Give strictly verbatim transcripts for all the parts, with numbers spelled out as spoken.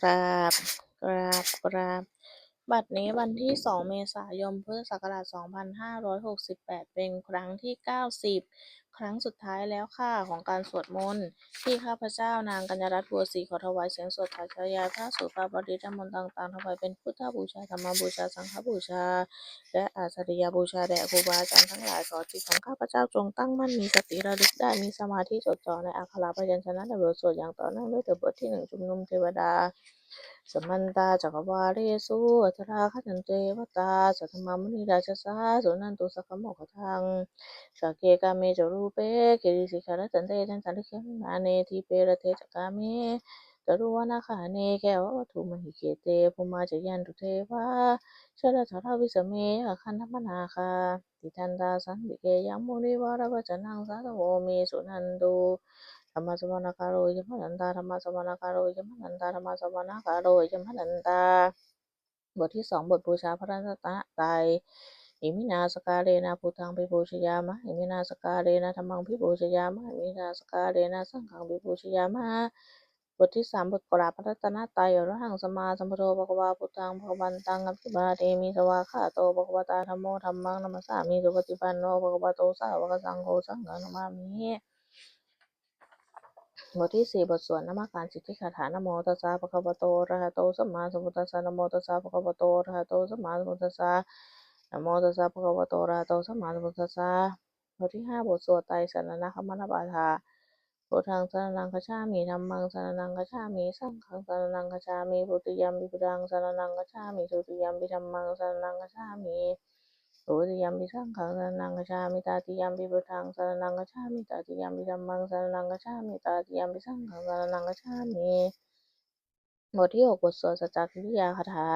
กราบ กราบ กราบ บัดนี้วันที่ สอง เมษายน พุทธศักราช สองพันห้าร้อยหกสิบแปด เป็นครั้งที่ เก้าสิบ ครั้งสุดท้ายแล้วค่ะ ของการสวดมนต์ ที่ข้าพเจ้านางกัญญารัตน์ บัวศรี ขอถวายเสียงสวดสาธยายพระสูตรพระปริตรมนต์ต่างๆ ถวายเป็นพุทธบูชา ธรรมบูชา สังฆบูชา และอาจาริยบูชาแด่ครูบาอาจารย์ทั้งหลาย ขอจิตของข้าพเจ้าจงตั้งมั่น มีสติระลึกได้ มีสมาธิจดจ่อในอักขระพยัญชนะในบทสวดอย่างต่อเนื่องด้วยเถิด บทที่หนึ่ง ชุมนุมเทวดา Samantā cakkavāḷesu atrāgacchantu devatā, saddhammaṃ munirājassa suṇantu saggamokkhadaṃ. Sagge kāme ca rūpe girisikharataṭe cantalikkhe vimāne, dīpe raṭṭhe ca gāme taruvanagahane gehavatthumhi khette, bhummā cāyantu devā jalathalavisame yakkhagandhabbanāgā, tiṭṭhantā santike yaṃ munivaravacanaṃ sādhavo me suṇantu. Dhammassavanakālo ayam bhadantā, dhammassavanakālo ayam bhadantā, dhammassavanakālo ayam bhadantā. บทที่สอง บทบูชาพระรัตนตรัย Iminā sakkārena buddhaṃ abhipūjayāma, iminā sakkārena dhammaṃ abhipūjayāma, iminā sakkārena saṅghaṃ abhipūjayāma. บทที่สาม บทกราบพระรัตนตรัย Arahaṃ sammāsambuddho bhagavā, buddhaṃ bhagavantaṃ abhivādemi. Svākkhāto bhagavatā dhammo, dhammaṃ namassāmi. Supaṭipanno bhagavato sāvakasaṅgho, saṅghaṃ namāmi. บทที่สี่ บทสวดนมการสิทธิคาถา Namo tassa bhagavato arahato sammāsambuddhassa. Namo tassa bhagavato arahato sammāsambuddhassa. Namo tassa bhagavato arahato sammāsambuddhassa. บทที่ห้า บทสวดไตรสรณคมนปาฐะ Buddhaṃ saraṇaṃ gacchāmi, dhammaṃ saraṇaṃ gacchāmi, saṅghaṃ saraṇaṃ gacchāmi. Dutiyampi buddhaṃ saraṇaṃ gacchāmi, dutiyampi dhammaṃ saraṇaṃ gacchāmi, dutiyampi saṅghaṃ saraṇaṃ gacchāmi. Tatiyampi buddhaṃ saraṇaṃ gacchāmi, tatiyampi dhammaṃ saraṇaṃ gacchāmi, tatiyampi saṅghaṃ saraṇaṃ gacchāmi. บทที่หก บทสวดสัจจกิริยาคาถา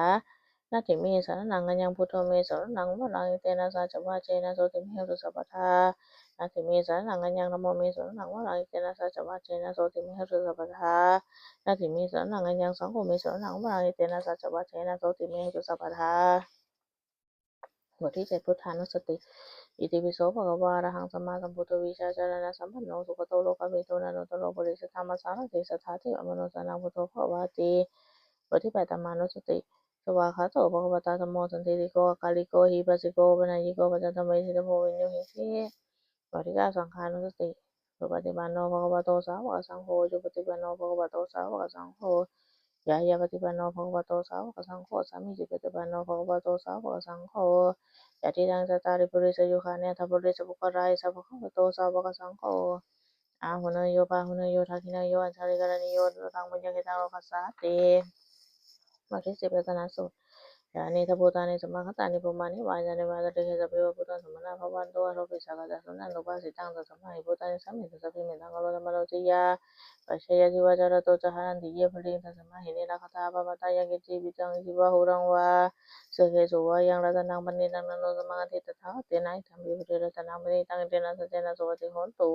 Natthi me saraṇaṃ aññaṃ, buddho me saraṇaṃ varaṃ, etena saccavajjena sotthi me hotu sabbadā. Natthi me saraṇaṃ aññaṃ, dhammo me saraṇaṃ varaṃ, etena saccavajjena sotthi me hotu sabbadā. Natthi me saraṇaṃ aññaṃ, saṅgho me saraṇaṃ varaṃ, etena saccavajjena sotthi me hotu sabbadā. บทที่เจ็ด พุทธานุสติ Itipi so bhagavā arahaṃ sammāsambuddho vijjācaraṇasampanno sugato lokavidū anuttaro purisadammasārathi satthā devamanussānaṃ buddho bhagavāti. บทที่แปด ธัมมานุสติ Svākkhāto bhagavatā dhammo sandiṭṭhiko akāliko ehipassiko opanayiko paccattaṃ veditabbo viññūhīti. บทที่เก้า สังฆานุสติ Supaṭipanno bhagavato sāvakasaṅgho, ujupaṭipanno bhagavato sāvakasaṅgho, ñāyapaṭipanno bhagavato sāvakasaṅgho, sāmīcipaṭipanno bhagavato sāvakasaṅgho, yadidaṃ cattāri purisayugāni aṭṭha purisapuggalā, esa bhagavato sāvakasaṅgho, āhuneyyo pāhuneyyo dakkhiṇeyyo añjalikaraṇīyo, anuttaraṃ puññakkhettaṃ lokassāti. บทที่สิบ รัตนสูตร Yānīdha bhūtāni samāgatāni, bhummāni vā yāni va antalikkhe, sabbe va bhūtā sumanā bhavantu, athopi sakkacca suṇantu bhāsitaṃ. Tasmā hi bhūtā nisāmetha sabbe mettaṃ karotha mānusiyā pajāya, divā ca ratto ca haranti ye baliṃ, tasmā hi ne rakkhatha appamattā. Yaṃ kiñci vittaṃ idha vā huraṃ vā, saggesu vā yaṃ ratanaṃ paṇītaṃ, na no samaṃ atthi tathāgatena, idampi buddhe ratanaṃ paṇītaṃ, etena saccena suvatthi hotu.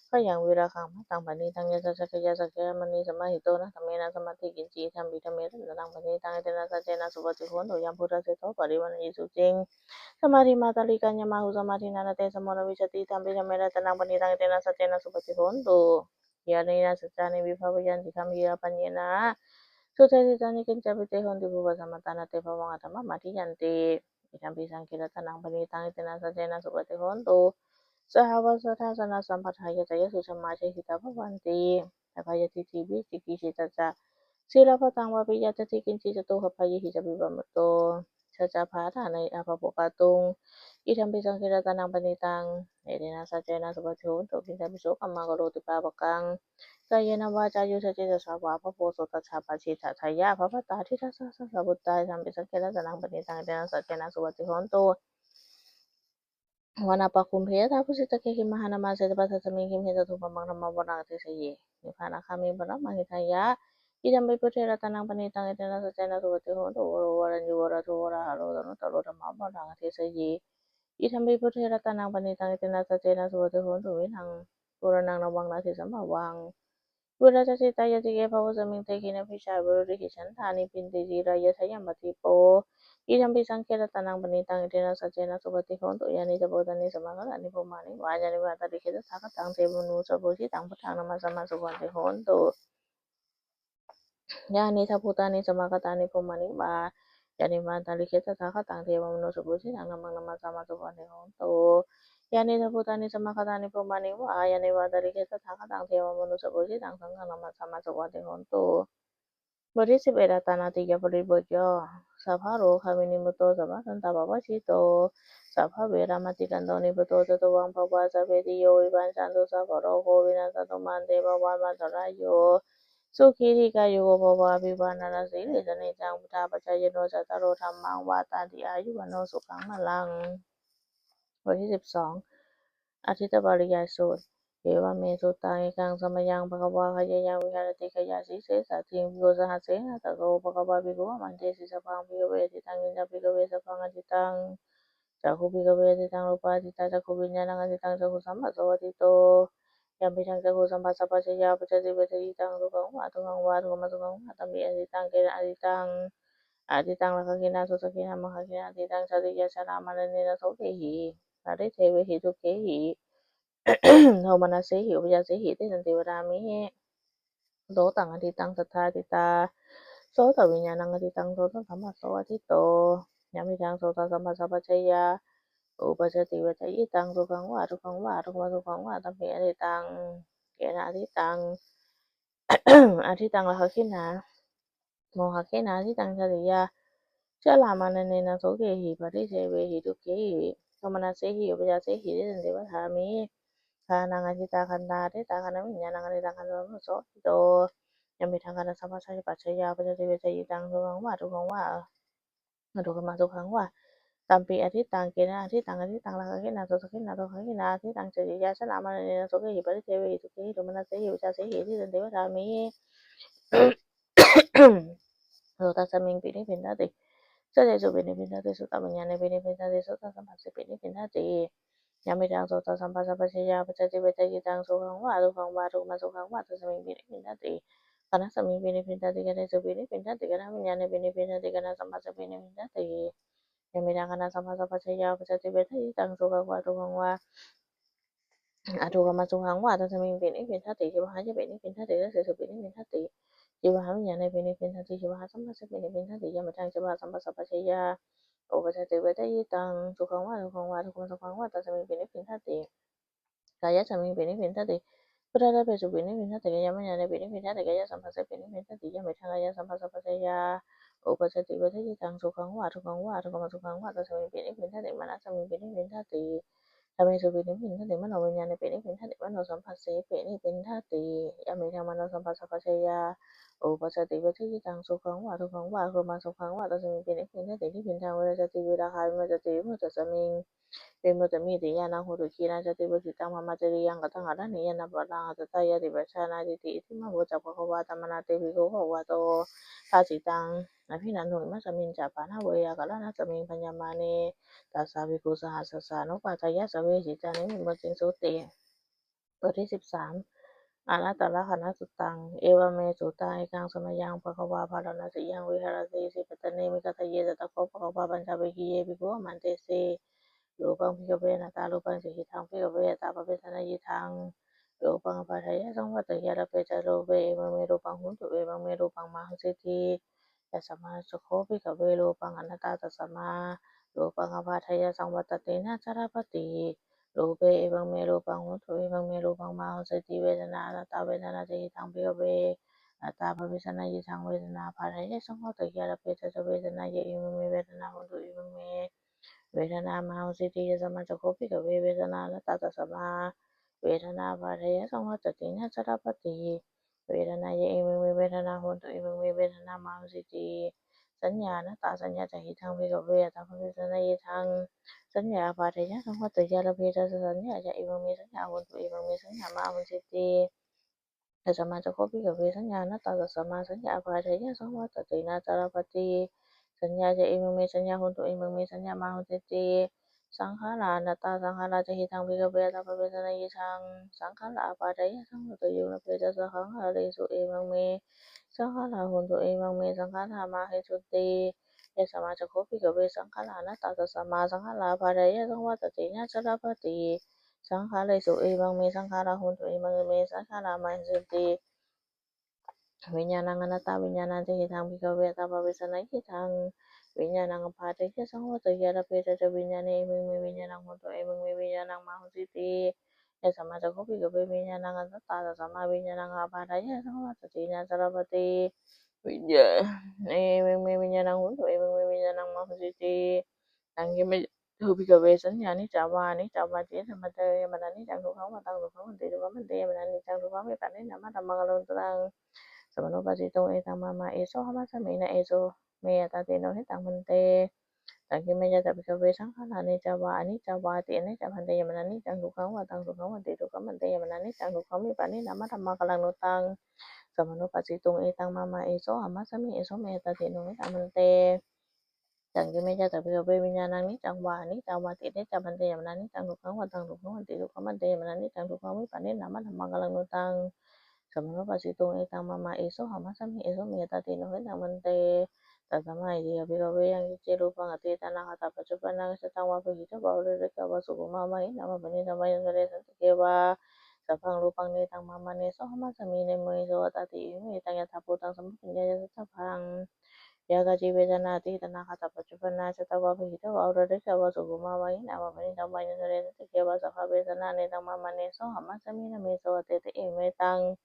Khayaṃ virāgaṃ amataṃ paṇītaṃ, yassa sakyā sakyamunī samāhito, na dhammena samatthi kiñci, idampi dhamme ratanaṃ paṇītaṃ, etena saccena suvatthi hotu. Yaṃ buddhaseṭṭho parivaṇṇayī suciṃ, samādhimātali kaññamāhu, samādhinā na te samo na vijjati, idampi dhamme ratanaṃ paṇītaṃ, etena saccena suvatthi hotu. Yānīdha saccāni vibhāvayanti, gambhīrapaññena sudesitāni, kiñcāpi te honti bhubbasamattā, na te bhavaṃ aṭṭhamamādiyanti, idampi saṅghe ratanaṃ paṇītaṃ, etena saccena suvatthi hotu. Sahāvassa dassanasambādhāya, thāyassu dhammā jahitā bhavanti, sakkāyadiṭṭhi vicikicchitā ca, sīlabbataṃ vāpi yadatthi kiñci, catūhapāyehi cāpi pamādo, saccavādane abhabbo kātuṃ, idampi saṅghe ratanaṃ paṇītaṃ, etena saccena suvatthi hotu. Kiñcāpi so kammaṃ karoti pāpakaṃ, kāyena vācāyuda cetasā vā, abhabbo so tathāpi, cittadhāyā abhabbatā, diṭṭhasaṅgāsabhūtā, idampi saṅghe ratanaṃ paṇītaṃ, etena saccena suvatthi hotu. Vanappagumbe yathā phussitagge, gimhānamāse paṭhamasmiṃ, gimhe tathūpamaṃ dhammaṃ vaḍḍhānaṃ adhisayi, nibbānagāmiṃ paramaṃ hitāya, idampi buddhe ratanaṃ paṇītaṃ, etena saccena suvatthi hotu. Varo varaññū varado varāharo, anuttaro dhammavaḍḍhānaṃ adhisayi, idampi buddhe ratanaṃ paṇītaṃ, etena saccena suvatthi hotu. Vinaṃ purāṇaṃ navaṃ natthi sambhavaṃ, virattacittāyatike bhavasmiṃ, te khīṇabījā aviruḷhichandā, nibbanti dhīrā yathāyampadīpo, idampi saṅghe ratanaṃ paṇītaṃ, etena saccena suvatthi hotu. Yānīdha bhūtāni samāgatāni, bhummāni vā yāni va antalikkhe, tathāgataṃ devamanussapūjitaṃ, buddhaṃ namassāma suvatthi hotu. Yānīdha bhūtāni samāgatāni bhummāni vā, yāni va antalikkhe tathāgataṃ devamanussapūjitaṃ, dhammaṃ namassāma suvatthi hotu. Yānīdha bhūtāni samāgatāni bhummāni vā, yāni va antalikkhe tathāgataṃ devamanussapūjitaṃ, saṅghaṃ namassāma suvatthi hotu. บทที่สิบเอ็ด Ātānātiyaparibhājo. Sabbarogavinimutto sabbasantāpavajjito, sabbaveramatikkanto nibbuto ca tuvaṃ bhava. Sabbītiyo vivajjantu sabbarogo vinassatu, mā te bhavatvantarāyo sukhī dīghāyuko bhava. Abhivādanasīlissa niccaṃ vuḍḍhāpacāyino, cattāro dhammā vaḍḍhanti: āyu vaṇṇo sukhaṃ balaṃ. บทที่สิบสอง อทิฏฐปริยายสูตร Evaṃ me sutaṃ. Ekaṃ samayaṃ bhagavā gayāyaṃ viharati gayāsīse saddhiṃ bhikkhusahassena saddho. Bhagavā bhikkhū āmantesi: Sabbaṃ bhikkhave ādittaṃ. Kiñca bhikkhave sabbaṃ ādittaṃ? Cakkhuṃ bhikkhave ādittaṃ rūpā ādittā cakkhuviññāṇaṃ ādittaṃ cakkhusamphasso āditto. Yampidaṃ cakkhusamphassapaccayā uppajjati vedayitaṃ sukhaṃ vā dukkhaṃ vā adukkhamasukhaṃ vā, tampi ādittaṃ. Kena ādittaṃ? Ādittaṃ rāgagginā dosagginā mohagginā. Ādittaṃ jātiyā jarāmaraṇena sokehi paridevehi dukkhehi domanassehi upāyāsehi. Iti seyyatha vadāmi. Sotaṃ ādittaṃ saddā ādittā sotaviññāṇaṃ ādittaṃ sotasamphasso āditto. Yampidaṃ sotasamphassapaccayā uppajjati vedayitaṃ sukhaṃ vā dukkhaṃ vā adukkhamasukhaṃ vā, tampi ādittaṃ. Kena ādittaṃ? Ādittaṃ rāgagginā mohagginā. Ādittaṃ jātiyā jarāmaraṇena sokehi paridevehi dukkhehi domanassehi upāyāsehi. Iti seyyatha vadāmi. Ghānaṃ ādittā gandhā ādittā ghānaviññāṇaṃ ādittaṃ ghānasamphasso āditto. Yampidaṃ ghānasamphassapaccayā uppajjati vedayitaṃ sukhaṃ vā dukkhaṃ vā adukkhamasukhaṃ vā, tampi ādittaṃ. Kena ādittaṃ? Ādittaṃ rāgagginā dosagginā mohagginā. Ādittaṃ jātiyā jarāmaraṇena sokehi paridevehi dukkhehi domanassehi upāyāsehi. Iti seyyatha vadāmi. Sotasmiṃpi nibbindati, saddesupi nibbindati, sotaviññāṇepi nibbindati, sotasamphassespi nibbindati. Yampidaṃ sotasamphassapaccayā uppajjati vedayitaṃ sukhaṃ vā dukkhaṃ vā adukkhamasukhaṃ vā, tasmiṃpi nibbindati. Ghānasmiṃpi nibbindati, ghānesupi nibbindati, ghānaviññāṇepi nibbindati, ghānasamphassepi nibbindati. Yampidaṃ ghānasamphassapaccayā uppajjati vedayitaṃ sukhaṃ vā dukkhaṃ vā adukkhamasukhaṃ vā, tasmiṃpi nibbindati. Jivhāyapi nibbindati, rasesupi nibbindati, jivhāviññāṇepi nibbindati, jivhāsamphassepi nibbindati. Yampidaṃ jivhāsamphassapaccayā uppajjati vedayitaṃ sukhaṃ vā dukkhaṃ vā adukkhamasukhaṃ vā, tasmiṃpi nibbindati. Kāyasmiṃpi nibbindati, ghorasamphassespi nibbindati, kāyaviññāṇepi nibbindati, kāyasamphassepi nibbindati. Yampidaṃ kāyasamphassapaccayā uppajjati vedayitaṃ sukhaṃ vā dukkhaṃ vā adukkhamasukhaṃ vā, tasmiṃpi nibbindati. Manasmiṃpi nibbindati, dhammesupi nibbindati, manoviññāṇepi nibbindati, manosamphassepi nibbindati. Yampidaṃ manosamphassapaccayā uppajjati vedayitaṃ sukhaṃ vā dukkhaṃ vā adukkhamasukhaṃ vā, tasmiṃpi nibbindati. Nibbindaṃ virajjati, virāgā vimuccati, vimuttasmiṃ vimuttamiti ñāṇaṃ hoti. Khīṇā jāti, vusitaṃ brahmacariyaṃ, kataṃ karaṇīyaṃ, na puraṃ atthāya ti pajānātīti. Idamavoca bhagavā. Attamanā te bhikkhavo bhagavato bhāsitaṃ abhinanduṃ. Imasmiñca pana veyyākaraṇasmiṃ bhaññamāne tassa bhikkhusahassassa anupādāya, sabbe sitā nivimuttiṃsūti. บทที่สิบสาม Anattalakkhaṇasuttaṃ. Evaṃ me sutaṃ. Ekaṃ samayaṃ bhagavā bārāṇasiyaṃ viharati isipatane migadāye. Tatra kho bhagavā pañcavaggiye bhikkhū āmantesi: Rūpaṃ bhikkhave anattā. Rūpañca khiḍḍaṃ bhikkhave attappavissaṇṇayitaṃ, rūpaṃ ābādhāya saṃvatteyya, labbhetha ca rūpe, evaṃ me rūpaṃ hotu, evaṃ me rūpaṃ mā hontīti. Yasmā ca kho bhikkhave rūpaṃ anattā, tasmā rūpaṃ ābādhāya saṃvattati, na ca labbhati rūpe, evaṃ me rūpaṃ hotu, evaṃ me rūpaṃ mā hontīti. Vedanā anattā. Vedanā ca khiḍḍaṃ bhikkhave attappavissaṇṇayitaṃ, vedanā ābādhāya saṃvatteyya, labbhetha ca vedanāya, evaṃ me vedanā hotu, evaṃ me vedanā mā hontīti. Yasmā ca kho bhikkhave vedanā anattā, tasmā vedanā ābādhāya saṃvattati, na ca labbhati vedanāya, evaṃ me vedanā hotu, evaṃ me vedanā mā hontīti. Saññā anattā. Saññā ca khiḍḍaṃ bhikkhave attappavissaṇṇayitaṃ, saññā ābādhāya saṃvatteyya, labbhetha ca saññāya, evaṃ me saññā hotu, evaṃ me saññā mā hontīti. Yasmā ca kho bhikkhave saññā anattā, tasmā saññā ābādhāya saṃvattati, na ca labbhati saññāya, evaṃ me saññā hotu, evaṃ me saññā mā hontīti. Saṅkhārā anattā. Saṅkhārā ca khiḍḍaṃ bhikkhave attappavissaṇṇayitaṃ, saṅkhārā ābādhāya saṃvatteyya, labbhetha ca saṅkhāresu, evaṃ me saṅkhārā hontu, evaṃ me saṅkhārā mā hontīti. Yasmā ca kho bhikkhave saṅkhārā anattā, tasmā saṅkhārā ābādhāya saṃvattati, na ca labbhati saṅkhāresu, evaṃ me saṅkhārā hontu, evaṃ me saṅkhārā mā hontīti. viññāṇaṃ anattā. Viññāṇañca hidaṃ bhikkhave attabhāvesa na hidaṃ viññāṇaṃ apphādeyya saṃvatteyya. Labbhetha ca viññāṇe imeṃ me viññāṇaṃ hontu, imeṃ me viññāṇaṃ mā hosīti. Yasmā ca kho bhikkhave viññāṇaṃ anattā, tasmā viññāṇaṃ appādeyya saṃvattati, na ca labbhati viññāṇe imeṃ me viññāṇaṃ hontu, imeṃ me viññāṇaṃ mā hosīti. Taṃ kiṃ maññatha bhikkhave saññā niccā vā aniccā vāti. Aniccā bhante, yamananiccaṃ, dukkhaṃ vā taṃ dukkhaṃ vāti, dukkhaṃ bhante, yamananiccaṃ, dukkhaṃ me panena, mataṃ maṅgalaṃ no taṃ. Samanupassituṃ: etaṃ mama, esohamasmi, na eso me attāti. No hetaṃ bhante. Taṃ kiṃ maññatha bhikkhave saṅkhārā niccā vā aniccā vāti. Aniccā bhante, yamananiccaṃ, dukkhaṃ vā taṃ dukkhaṃ vāti, dukkhaṃ bhante, yamananiccaṃ, dukkhaṃ me panena, mataṃ maṅgalaṃ no taṃ. Samanupassituṃ: etaṃ mama, esohamasmi, eso me attāti. No hetaṃ bhante. Taṃ kiṃ maññatha bhikkhave viññāṇaṃ niccaṃ vā aniccā vāti. Aniccā bhante, yamananiccaṃ, dukkhaṃ vā taṃ dukkhaṃ vāti, dukkhaṃ bhante, yamananiccaṃ, dukkhaṃ me panena, mataṃ maṅgalaṃ no taṃ. Samanupassituṃ: etaṃ mama, esohamasmi, eso me attāti. No hetaṃ bhante. Tasmā itiha bhikkhave yaṃ kiñci rūpaṃ atītānāgatapaccuppannaṃ ajjhattaṃ vā bahiddhā vā oḷārikaṃ vā sukhumaṃ vā hīnaṃ vā paṇītaṃ vā yantare santike vā sabbaṃ rūpaṃ, netaṃ mama, nesohamasmi, na meso attāti. Etaṃ yathābhūtaṃ sammappaññāya sattabbaṃ. Yā kāci vedanā atītānāgatapaccuppannā ajjhattā vā bahiddhā vā oḷārikā vā sukkhumā vā hīnā vā paṇītā vā yantare santike vā sabbā vedanā, netaṃ mama, nesohamasmi, na meso attāti. Etaṃ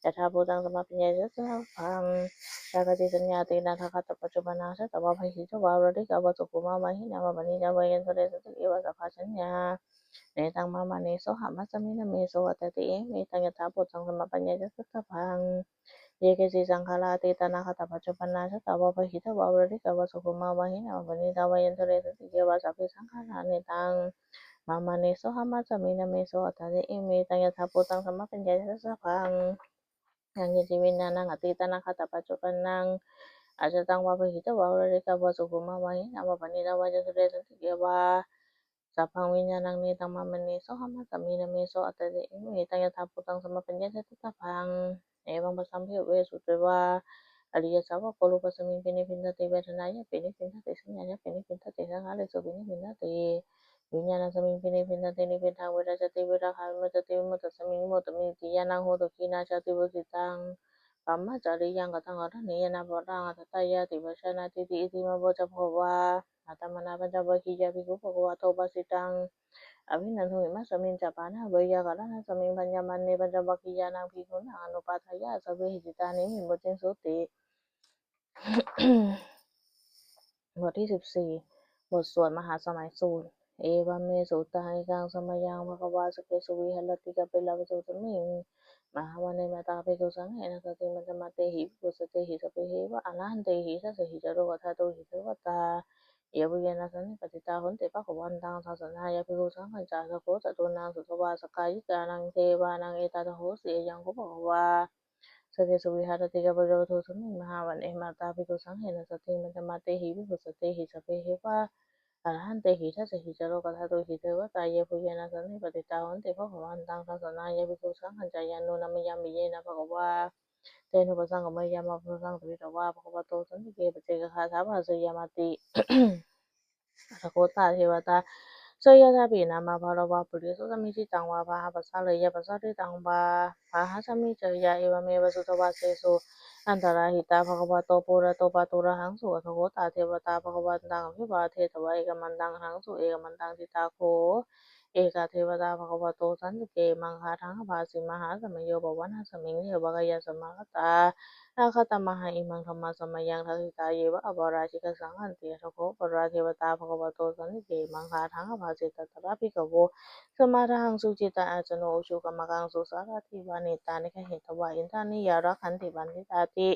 yathābhūtaṃ sammappaññāya sattabbaṃ. Yā kāci saññā atītānāgatapaccuppannā ajjhattā vā bahiddhā vā oḷārikā vā sukkhumā vā hīnā vā paṇītā vā yantare santike vā sabbā saññā, netaṃ mama, nesohamasmi, na meso attāti. Etaṃ yathābhūtaṃ sammappaññāya sattabbaṃ. Ye keci saṅkhārā atītānāgatapaccuppannā ajjhattā vā bahiddhā vā oḷārikā vā sukkhumā vā hīnā vā paṇītā vā yantare santike vā sabbe saṅkhārā, netaṃ mama, nesohamasmi, na meso attāti. Etaṃ yathābhūtaṃ sammappaññāya sattabbaṃ. Yaṃ kiñci viññāṇaṃ atītānāgatapaccuppannā ajjhattaṃ vā bahiddhā vā oḷārikā vā sukkhumā vā hīnā vā paṇītā vā yantare santike vā sabbaṃ viññāṇaṃ, netaṃ mama, nesohamasmi, na meso attāti. Etaṃ yathābhūtaṃ sammappaññāya sattabbaṃ. Evaṃ passaṃ bhikkhave sutavā ariyasāvako rūpasmiṃpi nibbindati, vedanāyāpi nibbindati, saññāyāpi nibbindati, saṅkhāresupi nibbindati, viññāṇasmiṃpi nibbindati. Nibbindaṃ verajjati, verāgā vimuccati, vimuttasmiṃ vimuttamiti ñāṇaṃ hotu. Khīṇā jāti, vusitaṃ brahmacariyaṃ, kataṃ karaṇīyaṃ, na puraṃ atthāya jāti, pajānātīti. Iti. Ātamanā pañcavaggiyā bhikkhū bhagavato bhāsitaṃ abhinanduṃ. Imasmiñca pāṇaveyyākaraṇasmiṃ bhaññamāne pañcavaggiyānaṃ bhikkhūnaṃ anupādāya āsavehi cittāni vipulliṃsūti. บทที่สิบสี่ บทสวดมหาสมัยสูตร Evaṃ me sutaṃ. Ekaṃ samayaṃ bhagavā sakkesu viharati kapilavatthusmiṃ mahāvane mahatā bhikkhusaṅghena saddhiṃ pañcamattehi bhikkhusatehi sabbeheva arahantehi. Dasahi ca lokadhātūhi devatā yebhuyyena sannipatitā honti bhagavantaṃ dassanāya bhikkhusaṅghañca. Atha kho catunnaṃ sutvā sakkāyikānaṃ devānaṃ etadahosi: Ayaṃ kho bhagavā sakkesu viharati kapilavatthusmiṃ mahāvane mahatā bhikkhusaṅghena saddhiṃ pañcamattehi bhikkhusatehi sabbeheva arahantehi. Dasahi ca lokadhātūhi devatā yebhuyyena sannipatitā honti bhagavantaṃ dassanāya bhikkhusaṅghañca. Yannūna mayampi yena bhagavā tenupasaṅkameyyāma, appaṭivādaṃ dvītvā bhagavato santike paccekagāthā bhāseyyāmāti. Atha kho tā devatā seyyathāpi nāma balavā puriso sammiñjitaṃ vā bāhaṃ pasāreyya, pasāritaṃ vā bāhaṃ sammiñjeyya, evameva suddhāvāsesu antarahitā bhagavato purato pāturahaṃsu. Atha kho tā devatā bhagavantaṃ abhivādetvā ekamantaṃ aṭṭhaṃsu. Ekamantaṃ ṭhitā kho ekā devatā bhagavato santike imaṃ gāthaṃ abhāsi: Mahāsamayo pavanasmiṃ, devakāyā samāgatā; āgatamha imaṃ dhammasamayaṃ, dakkhitāyeva aparājitasaṅghanti. Atha kho aparā devatā bhagavato santike imaṃ gāthaṃ abhāsi: Tatra bhikkhavo samādahaṃsu, cittaṃ āyasno ujukamakaṃsu; sārathīva nettāni gahetvā, indriyāni rakkhanti paṇḍitāti.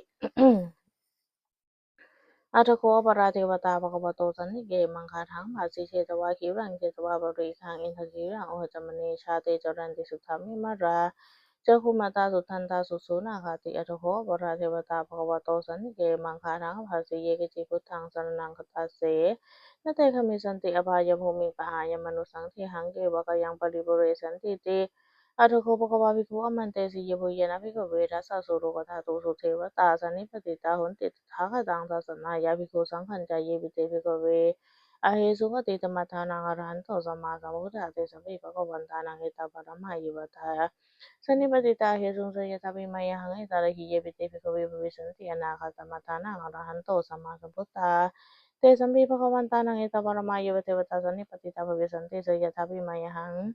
Atha kho aparā devatā bhagavato santike imaṃ gāthaṃ abhāsi: Chetvā khīlaṃ chetvā palighaṃ, indakhīlaṃ ohaccamanejā; te caranti suddhā vimalā, cakkhumatā sudantā susunāgāti. Atha kho aparā devatā bhagavato santike imaṃ gāthaṃ abhāsi: Ye keci buddhaṃ saraṇaṃ gatāse, na te gamissanti apāyabhūmiṃ; pahāya mānusaṃ dehaṃ, devakāyaṃ paripūressantīti. Atha kho bhagavā bhikkhū āmantesi: Yebhuyyena bhikkhave dasasu lokadhātūsu devatā sannipatitā honti tathāgataṃ dassanāya bhikkhusaṅghañca. Yepi te bhikkhave ahesuṃ atītamaddhānaṃ arahanto sammāsambuddhā. Tesampi bhagavantānaṃ etaparamāyeva sannipatitā ahesuṃ, seyyathāpi mayhaṃ etarahi. Yepi te bhikkhave bhavissanti anāgatamaddhānaṃ arahanto sammāsambuddhā, tesampi bhagavantānaṃ etaparamāyeva devatā sannipatitā bhavissanti, seyyathāpi mayhaṃ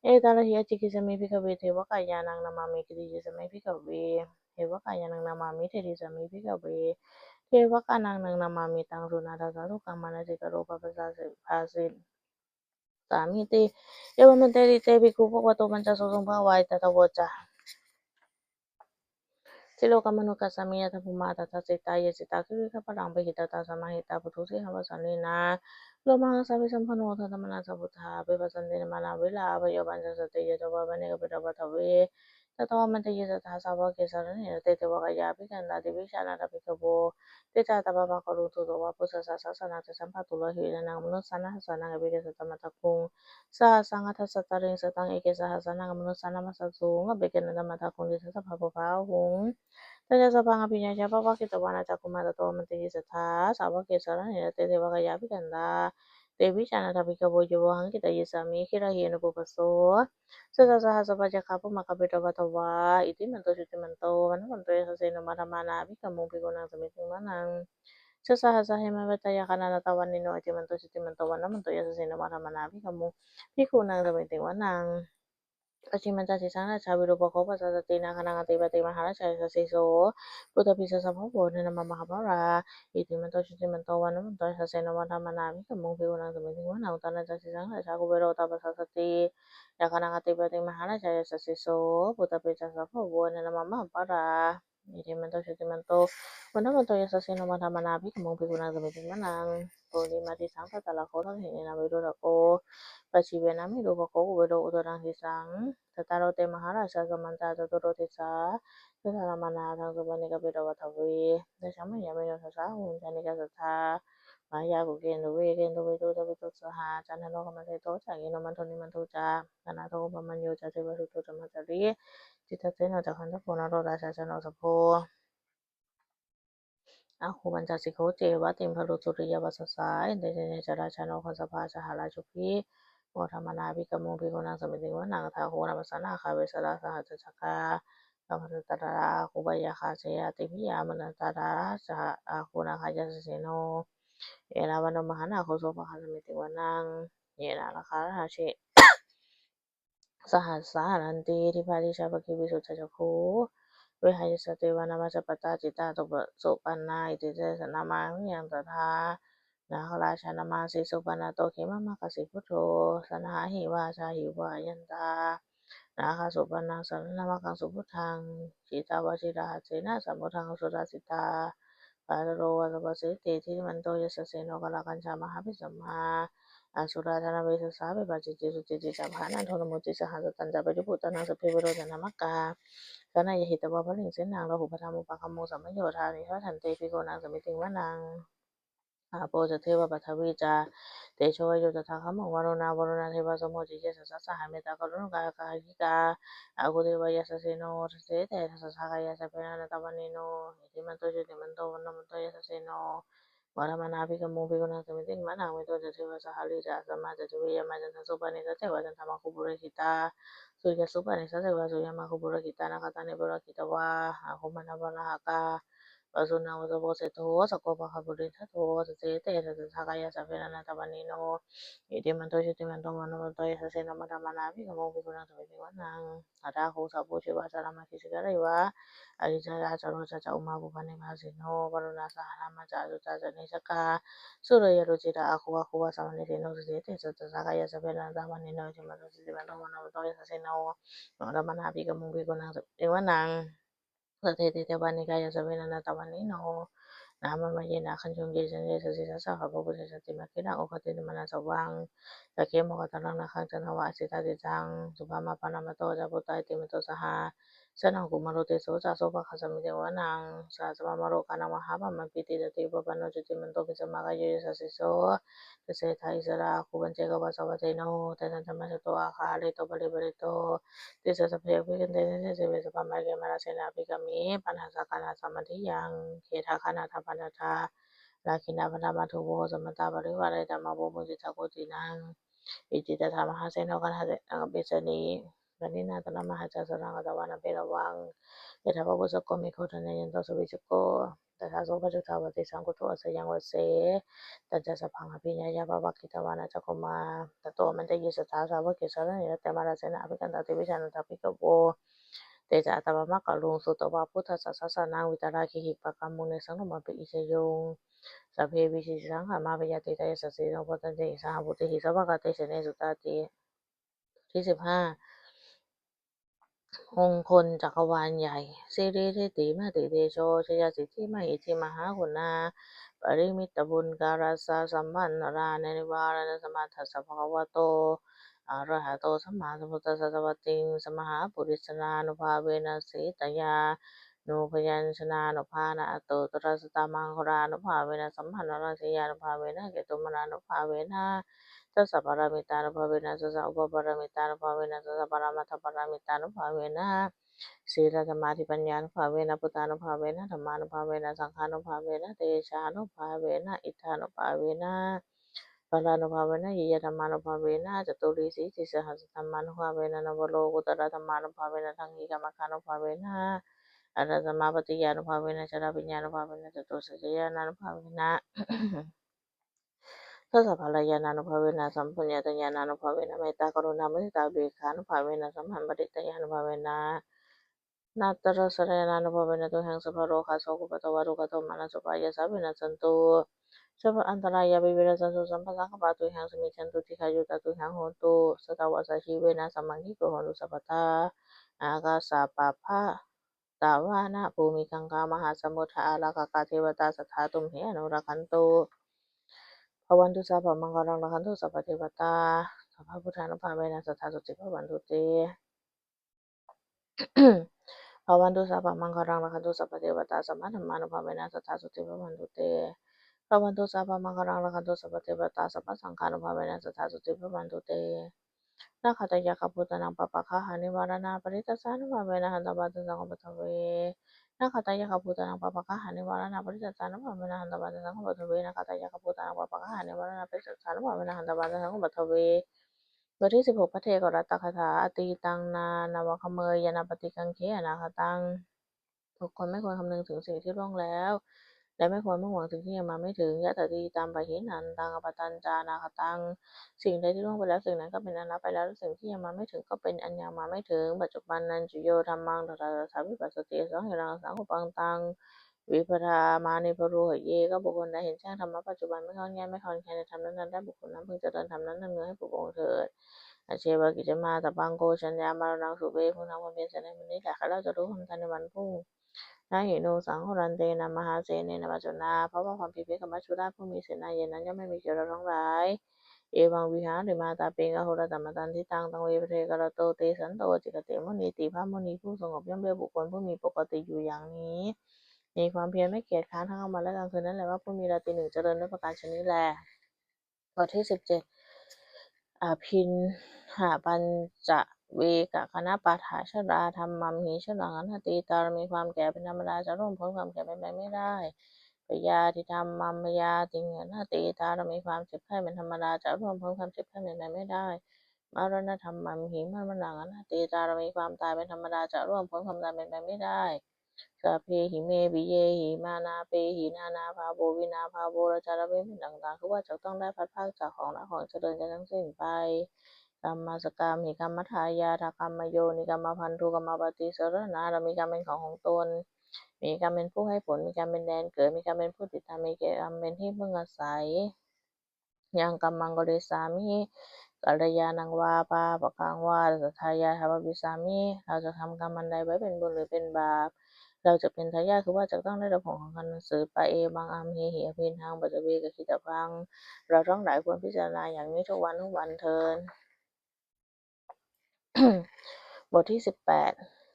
etarahi. Ācikkhissāmi bhikkhave devakāyānaṃ nāmāni. Kittayissāmi bhikkhave devakāyānaṃ nāmāni. Desissāmi bhikkhave devakāyānaṃ nāmāni. Taṃ suṇātha sādhukaṃ manasikarotha bhāsissāmīti. Evaṃ bhanteti te bhikkhū bhagavato paccassosuṃ. Bhagavā etadavoca: Silokamanukassāmi, yattha bhummā tadassitā; ye sitā girigabbharaṃ, pahitattā samāhitā. Puthū sīhāva sallīnā, lomahaṃsābhisambhuno; odātamanasā suddhā, hattha laddhā laddhā. Bhiyyo pañcasate ñatvā vane kāpilavatthave, tato āmantayi satthā, sāvake sāsane rate. Devakāyā abhikkantā, te vijānātha bhikkhavo; te ca ātappamakaruṃ, sutvā buddhassa sāsanaṃ. Tesampāturahu paccekānaṃ, amanussāna dassanaṃ; appeke satamaddakkhuṃ, sahassaṃ atha sattariṃ. Sataṃ eke sahassānaṃ, amanussānamaddasuṃ; appekenantamaddakkhuṃ, disā sabbā phuṭā ahuṃ. Tañca sabbaṃ abhiññāya, vavakkhitvāna cakkhumā; tato āmantayi satthā, sāvake sāsane rate. Devakāyā abhikkantā, te vijānātha bhikkhavo; ye vohaṃ kittayissāmi, girāhi anupubbaso. Chasahassā pācāgā, bhummā kāpilavatthavā; iddhimanto jutimanto, vaṇṇavanto yasassino; modamānā abhikkāmuṃ, bhikkhūnaṃ samitiṃ vanaṃ. Chasahassā hemavatā, yakkhā nānattavaṇṇino; iddhimanto jutimanto, vaṇṇavanto yasassino; modamānā abhikkāmuṃ, bhikkhūnaṃ samitiṃ vanaṃ. Pacchimañca disaṃ rājā, virūpakkho pasāsati; nāgānaṃ ādhipati, mahārājā yasassi so. Puttāpi tassa bahavo, indanāmā mahabbalā; iddhimanto jutimanto, vaṇṇavanto yasassino; modamānā abhikkāmuṃ, bhikkhūnaṃ samitiṃ vanaṃ. Uttarañca disaṃ rājā, kuvero tappasāsati; yakkhānaṃ ādhipati, mahārājā yasassi so. Puttāpi tassa bahavo, indanāmā mahabbalā; iddhimanto jutimanto, vaṇṇavanto yasassino; modamānā abhikkāmuṃ, bhikkhūnaṃ samitiṃ vanaṃ. Purimaṃ disaṃ Dhataraṭṭho, dakkhiṇena Virūḷhako; pacchimena Virūpakkho, kuvero uttaraṃ disaṃ. Cattāro te mahārājā, samantā caturo disā; daddallamānā aṭṭhaṃsu, vane kāpilavatthave. Tesaṃ māyāvino dāsā, āgū vañcanikā saṭhā; māyā kuṭeṇḍu veṭeṇḍu, veṭutabbaṃ ca saha. Candano kāmaseṭṭho ca, kinnughaṇḍu nighaṇḍu ca; panādo opamañño ca, devasūto ca mātali; cittaseno ca gandhabbo, naḷo rājā janosabho; āgū pañcasikho ceva, timbarū suriyavaccasā. Ete caññe ca rājāno, kamhassapāga saha rājubhi; modamānā abhikkāmuṃ, bhikkhūnaṃ samitiṃ vanaṃ. Athāgū nābhasā nāgā, vesālā saha tacchakā; kambalassatarā āgū, pāyāgā seyyathīviyā; mandavalā ca āgū, nāgā yasassino; erāvaṇo mahānāgo, sopāga samitiṃ vanaṃ. Ye nāḷhakā sahassi sahassā haranti, dibbā dijā pakkhi visuddhacakkhū; vehāyasā te vanamajjhapattā, citrā supaṇṇā iti tesa nāmaṃ. Yaṃ tattha nāgarājānā mahesī, supaṇṇato khemamakāsi buddho; saṇhāhi vācāhi upavhayantā, nāgā supaṇṇā saraṇamakaṃsu buddhaṃ. Jitā vajirahatthena, samuddaṃ asurā sitā; bhātaro vāsavassete, iddhimanto yasassino; kālakañjā mahābhismā, asurā dānaveghasā; vepacitti sucitti ca, pahārādo namucī saha. Satañca payirupāṇaṃ, sabbe verocanāmakā; kaṇhāya hetuvā baliṃ senaṃ, rāhubhaddamupāgamuṃ; samayodāni bhaddante, bhikkhūnaṃ samitiṃ vanaṃ. Āpo ca devā paṭhavī ca, tejo vāyo tadāgamuṃ; varuṇā vāruṇā devā, somo ca yasasā saha. Mettākaruṇākāyikā, āgū devā yasassino; dasete dasadhā kāyā, sabbe nānattavaṇṇino; iddhimanto jutimanto, vaṇṇavanto yasassino; modamānā abhikkāmuṃ, bhikkhūnaṃ samitiṃ vanaṃ. Veṇḍū ca devā sahalī ca, asamā ca divyā yamā; candassūpanisā devā, candamāgū purakkhitā; suriyassūpanisā devā, suriyamāgū purakkhitā; nakkhattāni purakkhitvā, āgū mandavalāhakā; vasūnaṃ vāsavo seṭṭho, sakkopāga purindado; dasete dasadhā kāyā, sabbe nānattavaṇṇino; iddhimanto jutimanto, vaṇṇavanto yasassino; modamānā abhikkāmuṃ, bhikkhūnaṃ samitiṃ vanaṃ. Athāgū sahabhū devā, jalamaggisikhāriva; ariṭṭhakā ca rojā ca, ummāpupphanibhāsino; varuṇā sahadhammā ca, accutā ca anejakā; sūleyyarucirā āgū, āgū vāsavanesino; dasete dasadhā kāyā, sabbe nānattavaṇṇino; iddhimanto jutimanto, vaṇṇavanto yasassino; modamānā abhikkāmuṃ, bhikkhūnaṃ samitiṃ vanaṃ. Saṭṭhete devanikāyā, sabbe nānattavaṇṇino; nāmanvayena āgañchuṃ, ye caññe sadisā saha. Pavutthajātimakkhīlaṃ, oghatiṇṇamanāsavaṃ; dakkhemoghataraṃ nāgaṃ, candaṃva asitātitaṃ. Subrahmā paramatto ca, puttā iddhimato saha; sanaṅkumāro tisso ca, sopāga samitiṃ vanaṃ. Sahassabrahmalokānaṃ, mahābrahmābhitiṭṭhati; upapanno jutimanto, bhismākāyo yasassi so. Dasettha issarā āgū, paccekavasavattino; tesañca majjhato āga, hārito paripūrito; disā sabbā abhikkante, sinde deve sabrahmake. Mārasenā abhikkāmi, pāṇasakānasamādiyaṃ; khettaṃ gandhabbanāga, Dakkhiṇaṃ paddamatthu vohaṃ samantā parivāretā, mā vo muñcittha koci naṃ. Icchitattha mahāseno, kaṇhasenaṃ kapisaṃsu. Pāṇinā talamāhacca, saraṃ katvāna bheravaṃ. Yathā pāvussako megho, thanayanto savijjuko, tadā so paccudāvatti, saṅkuddho asayaṃvase. Tañca sabbaṃ abhiññāya, vavakkhitvāna cakkhumā, tato āmantayi satthā, sāvake sāsane rate. Mārasenā abhikkantā, te vijānātha bhikkhavo. Te ca ātappamakaruṃ, sutvā buddhassa sāsanaṃ, vītarāgehi pakkāmuṃ, nesaṃ lomampi iñjayuṃ. Sabbe vijitasaṅgāmā, bhayātītā yasassino, modanti saha bhūtehi, sāvakā te janesutāti. ที่สิบห้า มงคลจักรวาลใหญ่ Siridhitimatitejojayasiddhimahiddhimahāguṇāparimitapuñjarasāsabhaṃ, nānānivāraṇasamatthassa bhagavato arahato sammāsambuddhassa dvattiṃsamahāpurisānubhāvena, sītyānubyañjanānubhāvena, aṭṭhuttarasatamaṅgalānubhāvena, sabbamaṅgalañāṇānubhāvena, ketumālānubhāvena, dasapāramitānubhāvena, dasaupapāramitānubhāvena, dasaparamatthapāramitānubhāvena, sīlasamādhipaññānubhāvena, buddhānubhāvena, dhammānubhāvena, saṅghānubhāvena, tejānubhāvena, iddhānubhāvena, balānubhāvena, ñeyyadhammānubhāvena, catuvīsītisahassadhammānubhāvena, navalokuttaradhammānubhāvena, aṭṭhaṅgikamaggānubhāvena, aṭṭhasamāpattiyānubhāvena, chaḷabhiññānubhāvena, catusaccañāṇānubhāvena, dasabalañāṇānubhāvena, sabbaññutañāṇānubhāvena, mettākaruṇāmuditāupekkhānubhāvena, sabbaparittāyānubhāvena, nattarañāṇānubhāvena, tuyhaṃ sabbarogasokupaddavā, dukkhadomanassupāyāsā vinassantu, sabbaantarāyāpi vinassantu, sabbasaṅkappā tuyhaṃ samijjhantu, dīghāyutā tuyhaṃ hotu, satavassajīvena samaṅgiko hotu sabbadā. Ākāsapabbatavanabhūmigaṅgāmahāsamuddā ārakkhakā devatā sadā tumhe anurakkhantu. Bhavatu sabbamaṅgalaṃ, rakkhantu sabbadevatā, sabbabuddhānubhāvena sadā sotthī bhavantu te. Bhavatu sabbamaṅgalaṃ, rakkhantu sabbadevatā, sabbadhammānubhāvena sadā sotthī bhavantu te. Bhavatu sabbamaṅgalaṃ, rakkhantu sabbadevatā, sabbasaṅghānubhāvena sadā sotthī bhavantu te. Nakkhattayakkhabhūtānaṃ pāpaggahanivāraṇā parittassānubhāvena hantvā te saṅkupaddave. Nakkhattayakkhabhūtānaṃ pāpaggahanivāraṇā parittassānubhāvena hantvā te saṅkupaddave. Nakkhattayakkhabhūtānaṃ pāpaggahanivāraṇā parittassānubhāvena hantvā te saṅkupaddave. บทที่สิบหก Paccekavrattagāthā. Atītaṃ nānvāgameyya, nappaṭikaṅkhe anāgataṃ. บุคคลไม่ควรคำนึงถึงสิ่งที่ล่วงแล้ว และไม่ควรมุ่งหวังสิ่งที่ยังมาไม่ถึง Yadatītampahīnantaṃ, appattañca anāgataṃ. สิ่งใดที่ล่วงไปแล้ว สิ่งนั้นก็เป็นอันละไปแล้ว และสิ่งที่ยังมาไม่ถึงก็เป็นอันยังมาไม่ถึง Paccuppannañca yo dhammaṃ, tattha tattha vipassati, asaṃhiraṃ asaṅkuppaṃ, taṃ viddhā mahappubbe. ก็บุคคลใดเห็นแจ้งธรรมะปัจจุบัน ไม่ง่อนแง่นไม่คลอนแคลนในธรรมนั้นๆ ได้ บุคคลนั้นพึงเจริญธรรมนั้นๆ เนืองๆ ให้ปวงเถอะ. Ajjeva kiccamātappaṃ, ko jaññā maraṇaṃ suve. พึงทำความเพียรเสียในบัดนี้แหละ ใครเล่าจะรู้ความตายในวันพรุ่ง Na hi no saṅgarantena, mahāsenena maccunā. เพราะว่าความพรีเพลกับมัจจุราชผู้มีเสนาใหญ่นั้น ย่อมไม่มีแก่เราทั้งหลาย Evaṃvihārimātāpiṃ, ahorattamatanditaṃ, taṃ ve bhaddekarattoti, santo ācikkhate munīti. พระมุนีผู้สงบย่อมเรียกบุคคลผู้มีปกติอยู่อย่างนี้ มีความเพียรไม่เกียจคร้านทั้งกลางวันและกลางคืนนั่นแหละว่า ผู้มีราตรีหนึ่งเจริญ ด้วยประการฉะนี้แล. บทที่สิบเจ็ด Abhiñhapaccavekkhaṇapāṭhajalā, dhammamhi jhanaṃ gaṇhati. ตาเรามีความแก่เป็นธรรมดา จะล่วงพ้นความแก่เป็นไปไม่ได้ Byādhidhammamhi byādhiṃ gaṇhati. ตาเรามีความเจ็บไข้เป็นธรรมดา จะล่วงพ้นความเจ็บไข้เป็นไปไม่ได้ Maraṇadhammamhi maraṇaṃ gaṇhati. ตาเรามีความตายเป็นธรรมดา จะล่วงพ้นความตายเป็นไปไม่ได้ Sabbehi me piyehi manāpehi, nānābhāvo vinābhāvo. เราจะละเว้นเป็นต่างๆ คือว่าจักต้องได้พลัดพรากจากของรักของเจริญกันทั้งสิ้นไป Kammassakāmhi kammadāyādakammayoni kammabandhu kammapaṭisaraṇā. เรามีกรรมเป็นของของตน มีกรรมเป็นผู้ให้ผล มีกรรมเป็นแดนเกิด มีกรรมเป็นผู้ติดตาม มีกรรมเป็นที่พึ่งอาศัย Yaṃ kammaṃ karissāmi kalyāṇaṃ vā pāpakaṃ vā, tassa dāyādā bhavissāmi. เราจะทำกรรมอันใดไว้ เป็นบุญหรือเป็นบาป เราจะเป็นทายาท คือว่าจักต้องได้รับผลของกรรมนั้นสืบไป Evaṃ amhehi abhiṇhaṃ paccavekkhitabbaṃ. เราทั้งหลายควรพิจารณาอย่างนี้ทุกวันทุกวันเทอญ บทที่สิบแปด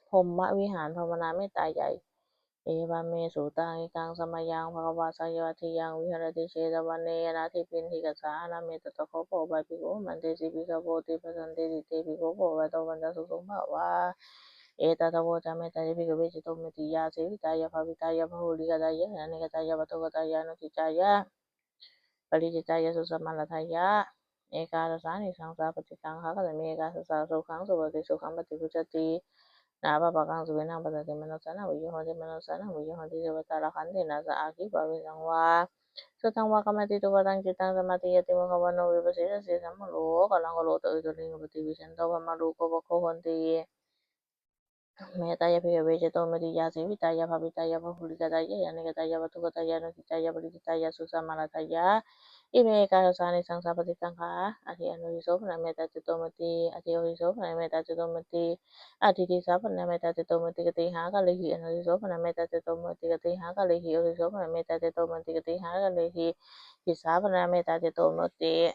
พรหมวิหารภาวนาเมตตาใหญ่ Evaṃ me sutaṃ. Ekaṃ samayaṃ bhagavā sāvatthiyaṃ viharati jetavane anāthapiṇḍikassa ārāme. Tatra kho bhagavā bhikkhū āmantesi bhikkhavoti. Bhadanteti te bhikkhū bhagavato paccassosuṃ. Bhagavā Etadavoca: Mettāya bhikkhave cetovimuttiyā jīvittāya bhāvittāya bahulīkatāya anīkatāya vatthukatāya anuddisāya paricitāya susamāraddhāya ekādasānisaṃsā paṭikaṅkhā. Katame ekādasā? Sukhaṃ supati, sukhaṃ paṭibujjhati, na pāpakaṃ supinaṃ passati, manussānaṃ piyo hoti, manussānaṃ piyo hoti, suvatthalakkhaṇena saha aggi pāvisaṃ vā sudhaṃ vā kamati, tuvaṭaṃ cittaṃ samādhiyati, mukhavaṇṇo vippasīdati, samaṇo kālaṃ karoti, uttariṃ appaṭivijjhanto brahmalokūpago hoti. Mettāya bhikkhave cetovimuttiyā jīvittāya bhāvittāya bahulīkatāya anīkatāya vatthukatāya anuddisāya paricitāya susamāraddhāya ime ekādasānisaṃsā paṭikaṅkhā. Atthi anodhiso pana mettācetovimutti, atthi odhiso pana mettācetovimutti, atthi disā pana mettācetovimutti, katīhākārehi anodhiso pana mettācetovimutti, katīhākārehi odhiso pana mettācetovimutti, katīhākārehi disā pana mettācetovimutti.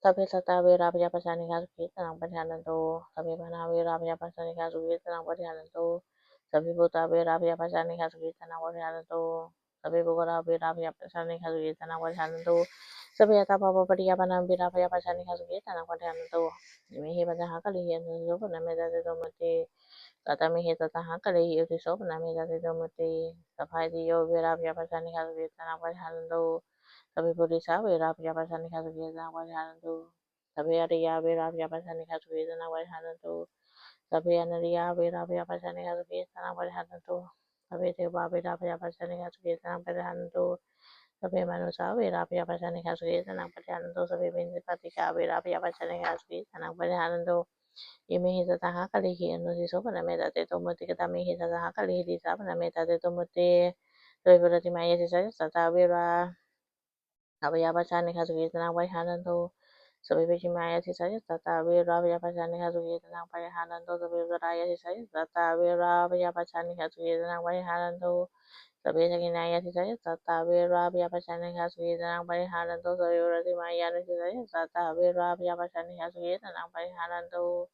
Sabbe sattā averā abyāpajjhā anīghā sukhī attānaṃ pariharantu. Sabbe pāṇā averā abyāpajjhā anīghā sukhī attānaṃ pariharantu. Sabbe bhūtā averā abyāpajjhā anīghā sukhī attānaṃ pariharantu. Sabbe puggalā averā abyāpajjhā anīghā sukhī attānaṃ pariharantu. Sabbe attabhāvapariyāpannā averā abyāpajjhā anīghā sukhī attānaṃ pariharantu. Imehi pañcahākārehi anodhiso pana mettācetovimutti. Katamehi sattahākārehi odhiso pana mettācetovimutti. Sabbā itthiyo averā abyāpajjhā anīghā sukhī attānaṃ pariharantu. Sabbe purisā averā abyāpajjhā anīghā sukhī attānaṃ pariharantu. Sabbe ariyā averā abyāpajjhā anīghā sukhī attānaṃ pariharantu. Sabbe anariyā averā abyāpajjhā anīghā sukhī attānaṃ pariharantu. Sabbe devā averā abyāpajjhā anīghā sukhī attānaṃ pariharantu. Sabbe manussā averā abyāpajjhā anīghā sukhī attānaṃ pariharantu. Sabbe piṇḍapātikā averā abyāpajjhā anīghā sukhī attānaṃ pariharantu. Imehi sattahākārehi anodhiso pana mettācetovimutti. Katamehi sattahākārehi disā pana mettācetovimutti. Sabbe puratthimāya disāya sattā averā abyāpajjhā anīghā sukhī attānaṃ pariharantu. Sabbe pacchimāya disāya sattā averā abyāpajjhā anīghā sukhī attānaṃ pariharantu. Sabbe uttarāya disāya sattā averā abyāpajjhā anīghā sukhī attānaṃ pariharantu. Sabbe dakkhiṇāya disāya sattā averā abyāpajjhā anīghā sukhī attānaṃ pariharantu. Sabbe puratthimāya anudisāya sattā averā abyāpajjhā anīghā sukhī attānaṃ pariharantu.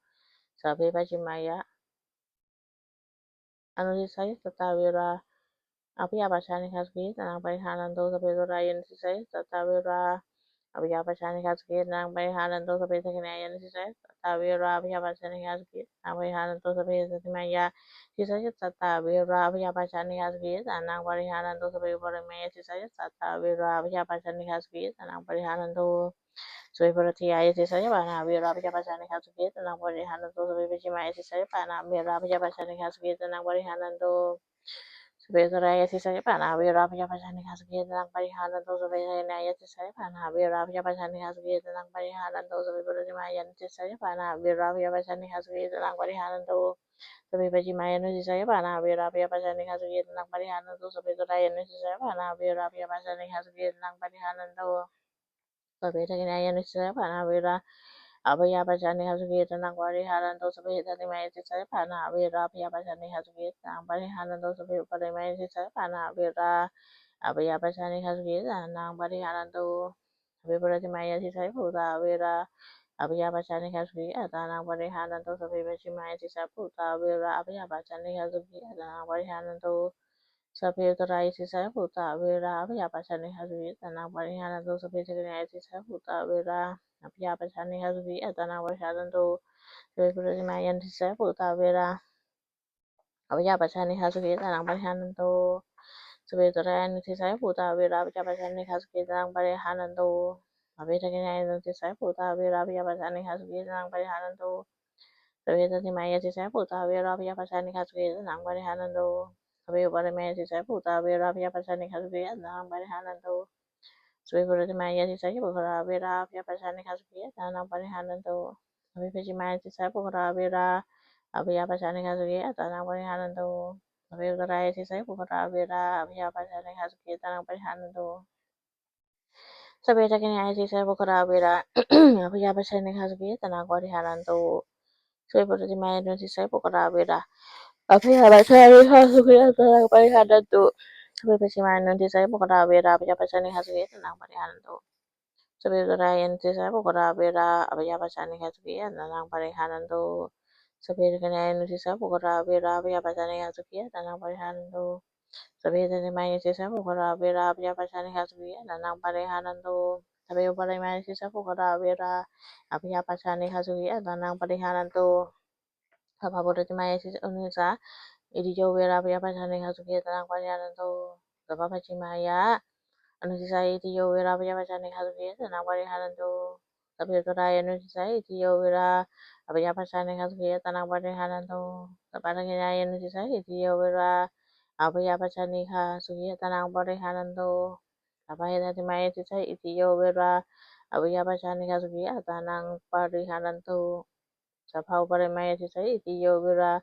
Sabbe pacchimāya anudisāya sattā averā abyāpajjhā anīghā sukhī attānaṃ pariharantu. Sabbe uttarāya anudisāya sattā averā abyāpajjhā anīghā sukhī attānaṃ pariharantu. Sabbe dakkhiṇāya anudisāya sattā averā abyāpajjhā anīghā sukhī attānaṃ pariharantu. Sabbe heṭṭhimāya disāya sattā averā abyāpajjhā anīghā sukhī attānaṃ pariharantu. Sabbe uparimāya disāya sattā averā abyāpajjhā anīghā sukhī attānaṃ pariharantu. Sabbe puratthimāya disāya pāṇā averā abyāpajjhā anīghā sukhī attānaṃ pariharantu. Sabbe pacchimāya disāya pāṇā averā abyāpajjhā anīghā sukhī attānaṃ pariharantu. Sabbe uttarāya disāya pāṇā averā abyāpajjhā anīghā sukhī attānaṃ pariharantu. Sabbe dakkhiṇāya disāya pāṇā averā abyāpajjhā anīghā sukhī attānaṃ pariharantu. Sabbe puratthimāya anudisāya pāṇā averā abyāpajjhā anīghā sukhī attānaṃ pariharantu. Sabbe pacchimāya anudisāya pāṇā averā abyāpajjhā anīghā sukhī attānaṃ pariharantu. Sabbe uttarāya anudisāya pāṇā averā abyāpajjhā anīghā sukhī attānaṃ pariharantu. Sabbe dakkhiṇāya anudisāya pāṇā averā abyāpajjhā anīghā sukhī attānaṃ pariharantu. Sabbe heṭṭhimāya disāya pāṇā averā abyāpajjhā anīghā sukhī attānaṃ pariharantu. Sabbe uparimāya disāya pāṇā averā abyāpajjhā anīghā sukhī attānaṃ pariharantu. Sabbe puratthimāya disāya bhūtā averā abyāpajjhā anīghā sukhī attānaṃ pariharantu. Sabbe pacchimāya disāya bhūtā averā abyāpajjhā anīghā sukhī attānaṃ pariharantu. Sabbe uttarāya disāya bhūtā averā abyāpajjhā anīghā sukhī attānaṃ pariharantu. Sabbe dakkhiṇāya disāya bhūtā averā abyāpajjhā anīghā sukhī attānaṃ pariharantu. Sabbe puratthimāya disāya bhūtā averā abyāpajjhā anīghā sukhī attānaṃ pariharantu. Sabbe uttarāya anudisāya bhūtā averā abyāpajjhā anīghā sukhī attānaṃ pariharantu. Sabbe dakkhiṇāya anudisāya bhūtā averā abyāpajjhā anīghā sukhī attānaṃ pariharantu. Sabbe heṭṭhimāya disāya bhūtā averā abyāpajjhā anīghā sukhī attānaṃ pariharantu. Sabbe uparimāya disāya bhūtā averā abyāpajjhā anīghā sukhī attānaṃ pariharantu. Sabbe puratthimāya disāya puggalā averā abyāpajjhā anīghā sukhī attānaṃ pariharantu. Sabbe pacchimāya disāya puggalā averā abyāpajjhā anīghā sukhī attānaṃ pariharantu. Sabbe uttarāya disāya puggalā averā abyāpajjhā anīghā sukhī attānaṃ pariharantu. Sabbe dakkhiṇāya disāya puggalā averā abyāpajjhā anīghā sukhī attānaṃ pariharantu. Sabbe puratthimāya anudisāya puggalā averā abyāpajjhā anīghā sukhī attānaṃ pariharantu. Sabbe pacchimāya anudisāya puggalā averā abyāpajjhā anīghā sukhī attānaṃ pariharantu. Sabbe uttarāya anudisāya puggalā averā abyāpajjhā anīghā sukhī attānaṃ pariharantu. Sabbe dakkhiṇāya anudisāya puggalā averā abyāpajjhā anīghā sukhī attānaṃ pariharantu. Sabbe heṭṭhimāya disāya puggalā averā abyāpajjhā anīghā sukhī attānaṃ pariharantu. Sabbe uparimāya disāya puggalā averā abyāpajjhā anīghā sukhī attānaṃ pariharantu. Sabbā puratthimāya disā anudisā, itiyo vira abyāpajjhā anīghā sukhī attānaṃ pariharantu. Sabbā pacchimāya anudisā, itiyo vira abyāpajjhā anīghā sukhī attānaṃ pariharantu. Sabbe uttarāya anudisā, itiyo vira abyāpajjhā anīghā sukhī attānaṃ pariharantu. Sabbā dakkhiṇāya anudisā, itiyo vira abyāpajjhā anīghā sukhī attānaṃ pariharantu. Sabbā heṭṭhimāya disā, itiyo vira abyāpajjhā anīghā sukhī attānaṃ pariharantu. Sabbā uparimāya disā, itiyo vira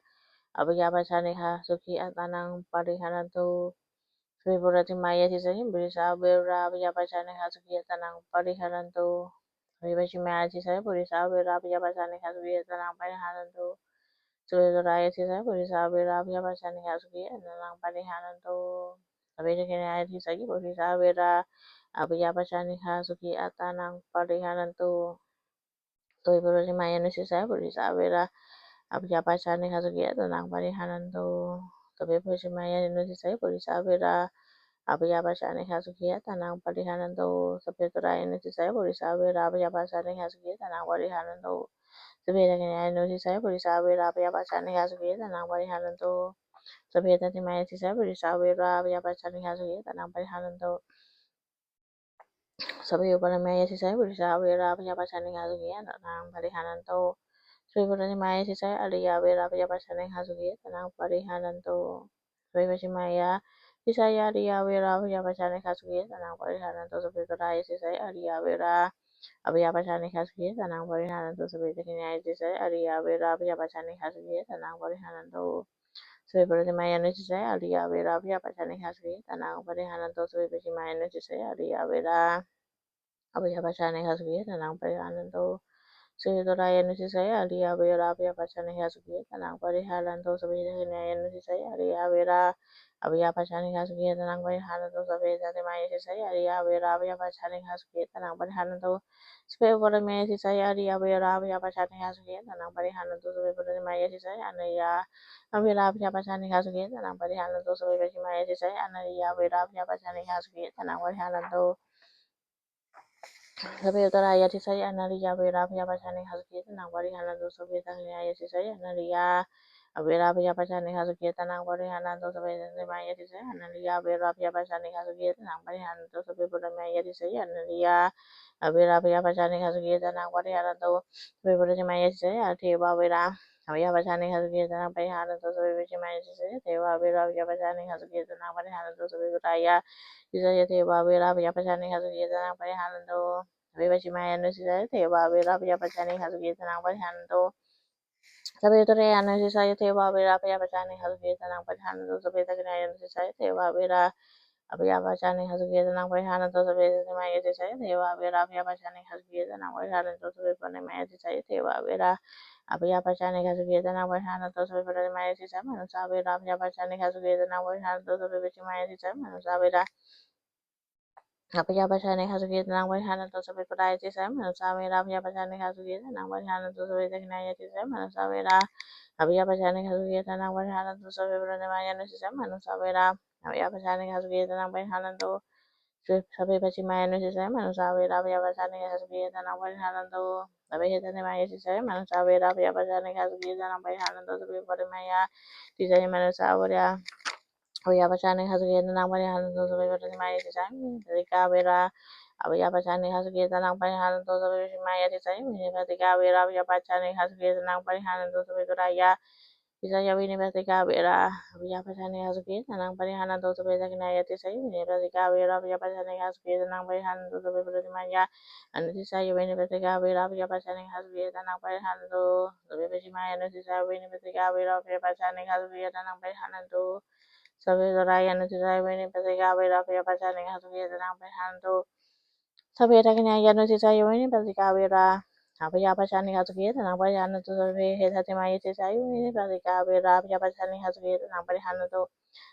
abyāpajjhā anīghā sukhī attānaṃ pariharantu. Sabbe puratthimāya disā, purisā vira abyāpajjhā anīghā sukhī attānaṃ pariharantu. Sabbe pacchimāya disā, purisā vira abyāpajjhā anīghā sukhī attānaṃ pariharantu. Sabbe uttarāya disā, purisā vira abyāpajjhā anīghā sukhī attānaṃ pariharantu. Sabbe dakkhiṇāya disā, purisā vira abyāpajjhā anīghā sukhī attānaṃ pariharantu. Sabbe puratthimāya anudisā, purisā vira abyāpajjhā anīghā sukhī attānaṃ pariharantu. Sabbe pacchimāya anudisā, purisā vira abyāpajjhā anīghā sukhī attānaṃ pariharantu. Sabbe uttarāya anudisā, purisā vira abyāpajjhā anīghā sukhī attānaṃ pariharantu. Sabbe dakkhiṇāya anudisā, purisā vira abyāpajjhā anīghā sukhī attānaṃ pariharantu. Sabbe heṭṭhimāya disā, purisā vira abyāpajjhā anīghā sukhī attānaṃ pariharantu. Sabbe uparimāya disā, purisā vira abyāpajjhā anīghā sukhī attānaṃ pariharantu. Sabbe puratthimāya disā, ariyā vira abyāpajjhā anīghā sukhī attānaṃ pariharantu. Sabbe pacchimāya disā, ariyā vira abyāpajjhā anīghā sukhī attānaṃ pariharantu. Sabbe uttarāya disā, ariyā vira abyāpajjhā anīghā sukhī attānaṃ pariharantu. Sabbe dakkhiṇāya disā, ariyā vira abyāpajjhā anīghā sukhī attānaṃ pariharantu. Sabbe puratthimāya anudisā, ariyā vira abyāpajjhā anīghā sukhī attānaṃ pariharantu. Sabbe pacchimāya anudisā, ariyā vira abyāpajjhā anīghā sukhī attānaṃ pariharantu. Sabbe uttarāya anudisā, ariyā vira abyāpajjhā anīghā sukhī attānaṃ pariharantu. Sabbe dakkhiṇāya anudisā, ariyā vira abyāpajjhā anīghā sukhī attānaṃ pariharantu. Sabbe heṭṭhimāya disā, ariyā vira abyāpajjhā anīghā sukhī attānaṃ pariharantu. Sabbe uparimāya disā, ariyā vira abyāpajjhā anīghā sukhī attānaṃ pariharantu. Sabbe puratthimāya disā, ariyā vira abyāpajjhā anīghā sukhī attānaṃ pariharantu. Sabbe pacchimāya disā, ariyā vira abyāpajjhā anīghā sukhī attānaṃ pariharantu. Sabbe uttarāya disā, ariyā vira abyāpajjhā anīghā sukhī attānaṃ pariharantu. Sabbe dakkhiṇāya disā, ariyā vira abyāpajjhā anīghā sukhī attānaṃ pariharantu. Sabbe heṭṭhimāya disā, ariyā vira abyāpajjhā anīghā sukhī attānaṃ pariharantu. Sabbe puratthimāya disā, ariyā vira abyāpajjhā anīghā sukhī attānaṃ pariharantu. Sabbe puratthimāya disā, devā vira abyāpajjhā anīghā sukhī attānaṃ pariharantu. Sabbe pacchimāya disā, devā vira abyāpajjhā anīghā sukhī attānaṃ pariharantu. Sabbe uttarāya disā, devā vira abyāpajjhā anīghā sukhī attānaṃ pariharantu. Sabbe pacchimāya anudisā, devā vira abyāpajjhā anīghā sukhī attānaṃ pariharantu. Sabbe uttarāya anudisā, devā vira abyāpajjhā anīghā sukhī attānaṃ pariharantu. Sabbe dakkhiṇāya anudisā, devā vira abyāpajjhā anīghā sukhī attānaṃ pariharantu. Sabbe heṭṭhimāya disā, devā vira abyāpajjhā anīghā sukhī attānaṃ pariharantu. Sabbe puratthimāya disā, devā vira abyāpajjhā anīghā sukhī attānaṃ pariharantu. Sabbe puratthimāya disā, manussā vira abyāpajjhā anīghā sukhī attānaṃ pariharantu. Sabbe pacchimāya disā, manussā vira abyāpajjhā anīghā sukhī attānaṃ pariharantu. Sabbe uttarāya disā, manussā vira abyāpajjhā anīghā sukhī attānaṃ pariharantu. Sabbe dakkhiṇāya disā, manussā vira abyāpajjhā anīghā sukhī attānaṃ pariharantu. Sabbe puratthimāya anudisā, manussā vira abyāpajjhā anīghā sukhī attānaṃ pariharantu. Sabbe pacchimāya anudisā, manussā vira abyāpajjhā anīghā sukhī attānaṃ pariharantu. Sabbe heṭṭhimāya disā, manussā vira abyāpajjhā anīghā sukhī attānaṃ pariharantu. Sabbe uparimāya disā, manussā vira abyāpajjhā anīghā sukhī attānaṃ pariharantu. Sabbe puratthimāya disā, vinipātikā vira abyāpajjhā anīghā sukhī attānaṃ pariharantu. Sabbe pacchimāya disā, vinipātikā vira abyāpajjhā anīghā sukhī attānaṃ pariharantu. Sabbe uttarāya disā, vinipātikā vira abyāpajjhā anīghā sukhī attānaṃ pariharantu. Sabbe dakkhiṇāya disā, vinipātikā vira abyāpajjhā anīghā sukhī attānaṃ pariharantu. Sabbe puratthimāya anudisā, vinipātikā vira abyāpajjhā anīghā sukhī attānaṃ pariharantu. Sabbe pacchimāya anudisā, vinipātikā vira abyāpajjhā anīghā sukhī attānaṃ pariharantu. Sabbe uttarāya anudisā, vinipātikā vira abyāpajjhā anīghā sukhī attānaṃ pariharantu. Sabbe dakkhiṇāya anudisā, vinipātikā vira abyāpajjhā anīghā sukhī attānaṃ pariharantu. Sabbe heṭṭhimāya disā, vinipātikā vira abyāpajjhā anīghā sukhī attānaṃ pariharantu.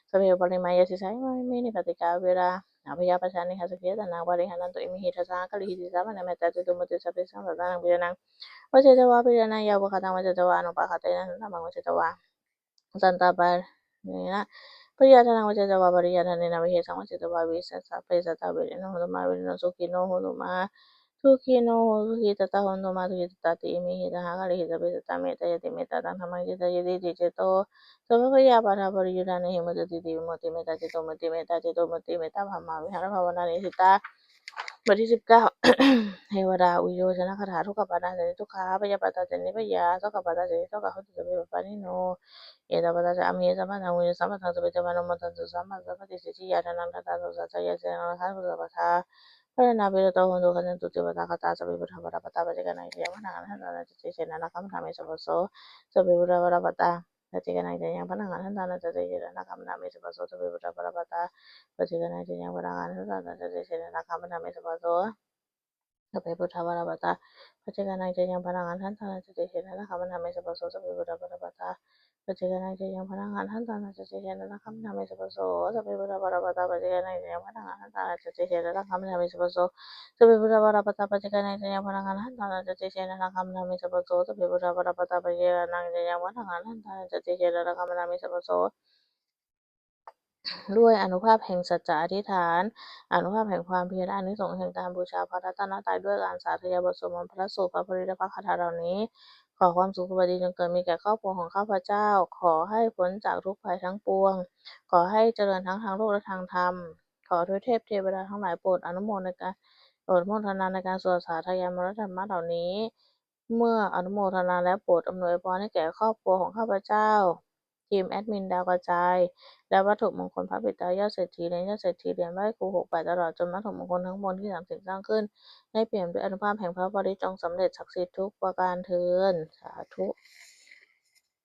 Sabbe uparimāya disā, vinipātikā vira abyāpajjhā anīghā sukhī attānaṃ pariharantu. Ime hitvā sakkāre disā, pañcamattesu muttesu, sabbesu sattānaṃ pīḷanaṃ vajjetvā, pīḷanāya upaghātaṃ vajjetvā, anupaghātena santāpaṃ vajjetvā, santāpena pariyādānaṃ vajjetvā, pariyādānena vihāsaṃ vajjetvā, vivajjitvā sabbe sattā, averaṃ hosatthā, averino sukhino hosatthā. sukhino sukhī tattā hontu, mā dukkhitattāti. Imehi saṅghākārehi sabbehi sattā mettāya ti. Mettā taṃ dhammaṃ cetāyati ti ceto. Sabbe byāpādā pariyuṭṭhānehi muccantīti vimutti. Mettā cetomutti, mettā cetomutti, mettā brahmavihārabhāvanā nisīdati. บทที่สิบเก้า เทวดาอุยโยชนคาถา Dukkhappattā ca niddukkhā, bhayappattā ca nibbhayā, sokappattā ca nissokā, hontu sabbepi pāṇino. Etapattaā ca amhehi sambhataṃ, puññasampadaṃ sabbe devā, anumodantu sabbasampattisiddhiyā. Dānaṃ dadantu saddhāya, sīlaṃ rakkhantu sabbadā, bhāvanābhiratā hontu, gacchantu devatāgatā. Sabbe buddhā balappattā, paccekānañca yaṃ balaṃ, arahantānañca tejena, rakkhaṃ bandhāmi sabbaso. Sabbe buddhā balappattā, paccekānañca yaṃ balaṃ, arahantānañca tejena, rakkhaṃ bandhāmi sabbaso. Sabbe buddhā balappattā, paccekānañca yaṃ balaṃ, arahantānañca tejena, rakkhaṃ bandhāmi sabbaso. Sabbe buddhā balappattā, paccekānañca yaṃ balaṃ, arahantānañca tejena, rakkhaṃ bandhāmi sabbaso. Sabbe buddhā balappattā, paccekānañca yaṃ balaṃ, arahantānañca tejena, rakkhaṃ bandhāmi sabbaso. Sabbe buddhā balappattā, paccekānañca yaṃ balaṃ, arahantānañca tejena, rakkhaṃ bandhāmi sabbaso. Sabbe buddhā balappattā, paccekānañca yaṃ balaṃ, arahantānañca tejena, rakkhaṃ bandhāmi sabbaso. Sabbe buddhā balappattā, paccekānañca yaṃ balaṃ, arahantānañca tejena, rakkhaṃ bandhāmi sabbaso. ด้วยอานุภาพแห่งสัจจะอธิษฐาน อานุภาพแห่งความเพียร อานิสงส์แห่งการบูชาพระรัตนตรัย ด้วยการสาธยายบทสวดมนต์พระสูตร พระปริตร และพระคาถาเหล่านี้ ขอความสุขสวัสดีจงเกิดมีแก่ครอบครัวของข้าพเจ้า ขอให้พ้นจากทุกข์ภัยทั้งปวง ขอให้เจริญทั้งทางโลกและทางธรรม ขอทวยเทพเทวดาทั้งหลายโปรดอนุโมทนาในการ โปรดอนุโมทนาในการสวดสาธยายมนต์ธรรมะเหล่านี้ เมื่ออนุโมทนาแล้วโปรดอำนวยพรให้แก่ครอบครัวของข้าพเจ้า ทีมแอดมินดาวกระจาย และวัตถุมงคลพระปิดตายอดเศรษฐีเหรียญ ยอดเศรษฐีเหรียญ ไหว้ครูหกแปด ตลอดจนวัตถุมงคลทั้งมวลที่สามสิ่งสร้างขึ้น ให้เปี่ยมด้วยอานุภาพแห่งพระปริตร จงสำเร็จศักดิ์สิทธิ์ทุกประการเทอญ สาธุ